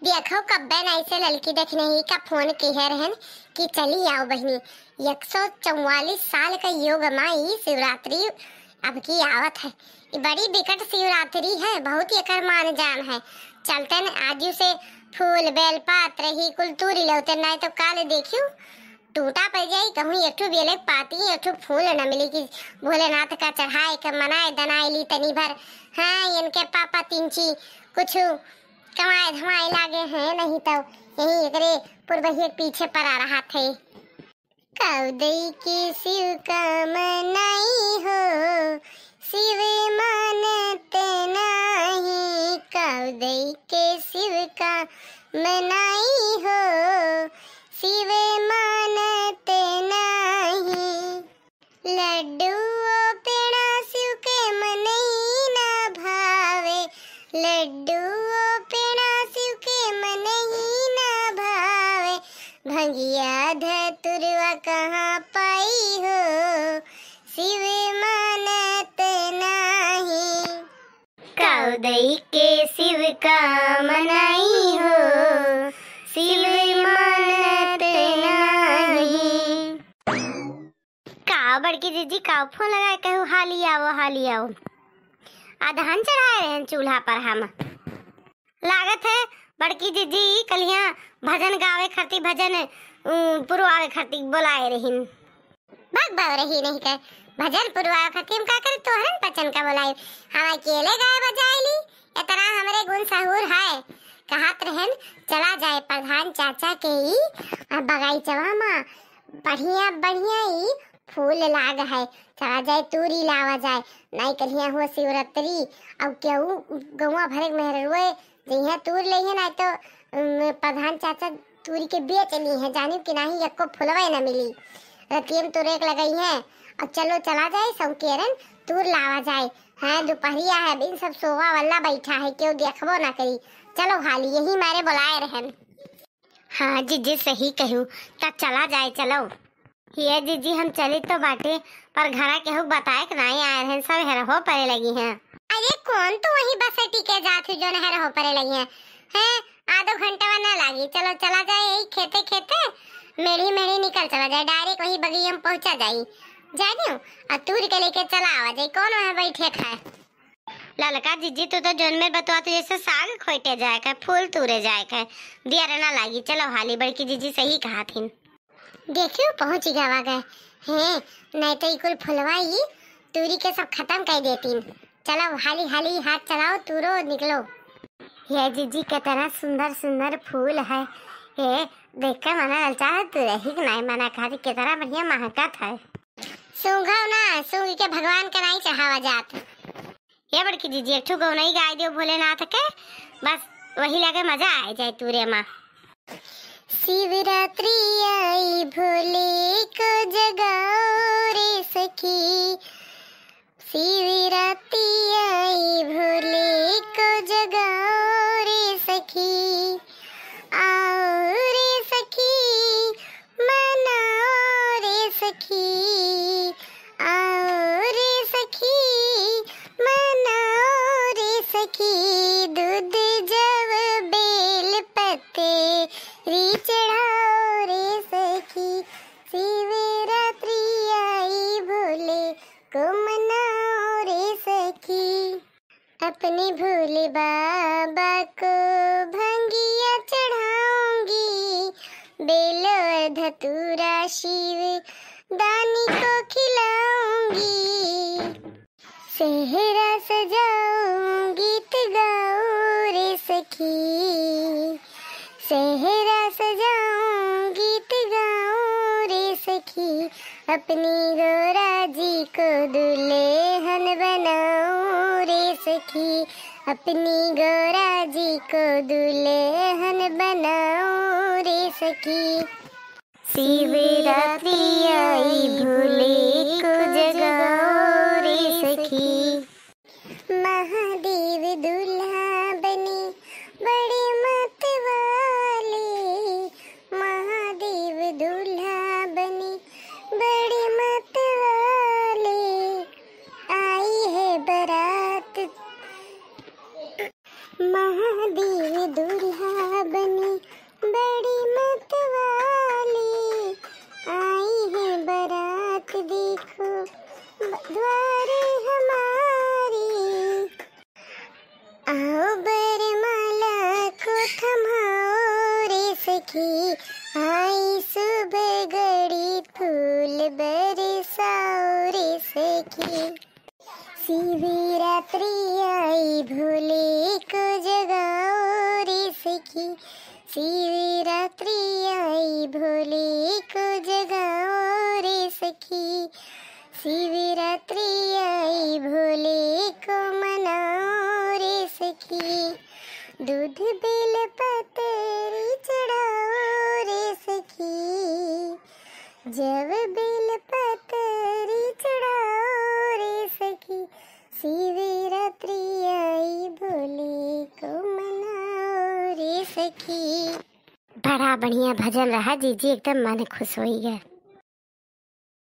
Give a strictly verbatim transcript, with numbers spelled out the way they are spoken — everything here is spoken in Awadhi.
देखो, कब्बे नाई से ललकी देखनही का फोन किहे रहन कि चली आओ बहिनी, एक सौ चौवालीस साल का योग मा ई शिवरात्रि अब की आवत है। ई बड़ी बिकट शिवरात्रि है, बहुत एकर मान जान है। चलते न आजू से फूल, बेलपत्र ही कुल तूरी लौते, नाई तो काल देखियो टूटा पड़ जाई, कहूँ एक ठो बेले के पाती, एक ठो फूल न मिली कि भोलेनाथ का चढ़ाए के मनाए दनाए ली तनी भर। हाँ, इनके पापा तिनची कुछ कमाए धमाए लागे हैं, नहीं तो यही एकरे पुरबहिए के पीछे पड़ा रहा थे। काव दई के शिव का मनाई हो, शिव मानत नाही। काव दई के शिव का मनाई हो, शिव मानत नाही। लड्डू ओ पेड़ा शिव के मनई ना भावे, लड्डू ओ पेड़ा शिव के मनई ना भावे। भंगिया धतुरवा कहाँ पाई हो, शिव मानत नाही। काव दई के शिव का मनाई हो, शिव मानत नाही। का बड़की जीजी, का फोन लगाए कहू, हाली आवो, हाली आवो। अदहन चढ़ाए रहन चूल्हा पर हम। लागत है बड़की जीजी कलिया भजन गावे खातिर, भजन, उम, पुरवावे खातिर बोलाए रहिन। भग बाव रही नहीं के भजन पुरवावे खातिर हम का करी, तोहरन पचन का बोलाई। हम अकेले गाए बजाए ली, इतना हमरे गुण सहूर है। कहत रहन चला जाए प्रधान चाचा के ई, आ, बगीचवा मा बढ़िया बढ़िया ई फूल लाग है, चला जाए तूरी लावा जाए। नाई कलिया हुआ शिवरात्रि, अब केहू गौवा भरे के मेहररुए जइहे तूर लइहे, नाई तो, उम, प्रधान चाचा तूरी के बेच ली है, जानिब कि नाही एको फुलवा न मिली। रतियम तोरे के लगई है, अब चलो चला जाए सौकेरन तूर लावा जाए। हैं, दुपहरिया है, बिन सब सोवा वाला बैठा है, केहू देखबो ना करी। चलो हाली, यही मारे बोलाए रहन। हाँ जीजी, सही कहू, त चला जाए, चलो। ये जीजी, हम चली तो बाटे, पर घरा केहू बताए के नाई आए रहन, सब हेरहो परे लगी हैं। अरे कौन तू वही बसेटी के जात हो जो हेरहो परे लगी हैं? हैं, आधो घंटा ना लागी, चलो चला जाए यही खेते खेते, मेढ़ी मेढ़ी निकल चला जाए, direct वही बगिया में पहुँचा जाई। जानियो, आ तूर के लेके चला आवा जाए, कौन वहाँ बैठे खाए? ललका जीजी, तू तो जोन में बतवा, तू जैसे साग खोइटे जाए के, फूल तूरे जाए के, दियर ना लागी। चलो हाली, बड़की जीजी सही कहा थिन। देखियो पहुँच गवा गए हैं, नहीं तो ई कुल फुलवा ई तूरी के सब खत्म कर देतीन। चलो हाली हाली हाथ चलाओ, तूरो निकलो। ये जीजी, कितना सुंदर सुंदर फूल है, ये देख के मना ललचा है, तू रही कि नहीं मना खाती, कितना बढ़िया महकत है। सूंघो ना, सूंघ के भगवान का नाई चढ़ावा जात। ये बड़की जीजी, एक ठो गौनई गाय दियो भोलेनाथ के, बस वही लगे मजा आ जाए तूरे मा। शिवरात्रि आई भोले को जगाओ रे सखी, शिवरात्रि आई भोले को जगाओ रे सखी, आओ रे सखी, मनाओ रे सखी, आओ रे सखी, मनाओ रे सखी, दूध जव बेल पत्तरी चढ़ाओ रे सखी, शिवरात्रि आई भोले को मनाओ रे सखी। अपने भोले बाबा को भंगिया चढ़ाऊंगी, बेल और धतूरा शिव दानी को खिलाऊंगी। सेहरा सजाऊं गीत गाऊं रे सखी, सेहरा सजाऊं गीत गाऊं रे सखी, अपनी गौरा जी को दुल्हन बनाऊं रे सखी, अपनी गौरा जी को दुल्हन बनाऊं रे सखी। शिवरात्रि आई भोले को जगाओ रे सखी। महादेव दूल्हा बने बड़े मत वाले, महादेव दूल्हा बने बड़े मत वाले, आई है बारात। महादेव दूल्हा बने शिवरात्रि आई भोले को जगाओ रे सखी, शिवरात्रि आई भोले को मनाओ रे सखी, दूध बेल पतरी चढ़ाओ रे सखी, जव बेल पतरी चढ़ाओ रे सखी, शिवरात्रि आई भोले को मनाओ रे सखी। बड़ा बढ़िया भजन रहा जीजी, एकदम मन खुश होई गया।